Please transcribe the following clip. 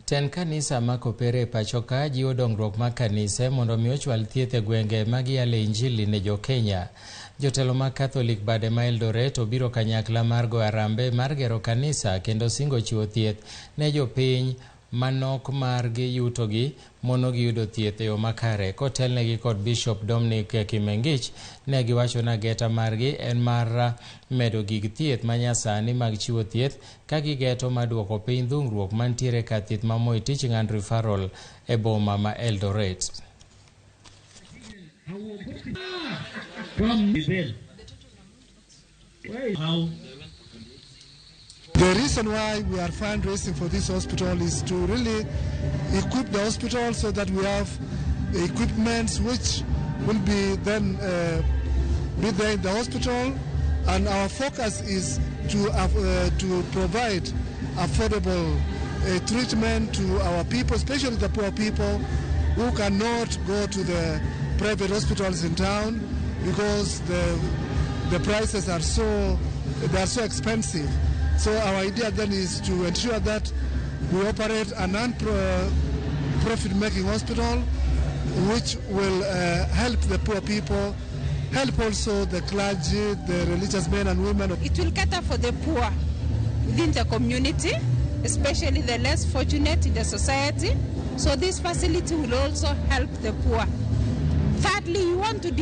Tend kanisa ma Kopere e pachoka jiwo dongruok mag kanise mondo mi ochwal thieth e gwenge ma giyale injili ne jo-Kenya. Jotelo mag Catholic bade ma Eldoret obiro kanyakla mar goyo arambe mar gero kanisa kendo singo chiwo thieth ne jopiny ma nok margi yutogi monogi yudo thieth e yo makare. Kotelnegi kod Bishop Dominic Kimengich, ne giwacho ni ageta margi en mar medo gig thieth manyasani mag chiwo thieth ka gigeto mar duoko piny dhungruok mantiere kar thieth ma Moi Teaching and Referral e boma ma Eldoret. The reason why we are fundraising for this hospital is to really equip the hospital so that we have equipments which will be then be there in the hospital, and our focus is to provide affordable treatment to our people, especially the poor people who cannot go to the private hospitals in town because the prices are so expensive. So our idea then is to ensure that we operate a non-profit making hospital which will help the poor people, help also the clergy, the religious men and women. It will cater for the poor within the community, especially the less fortunate in the society. So this facility will also help the poor. Thirdly, you want to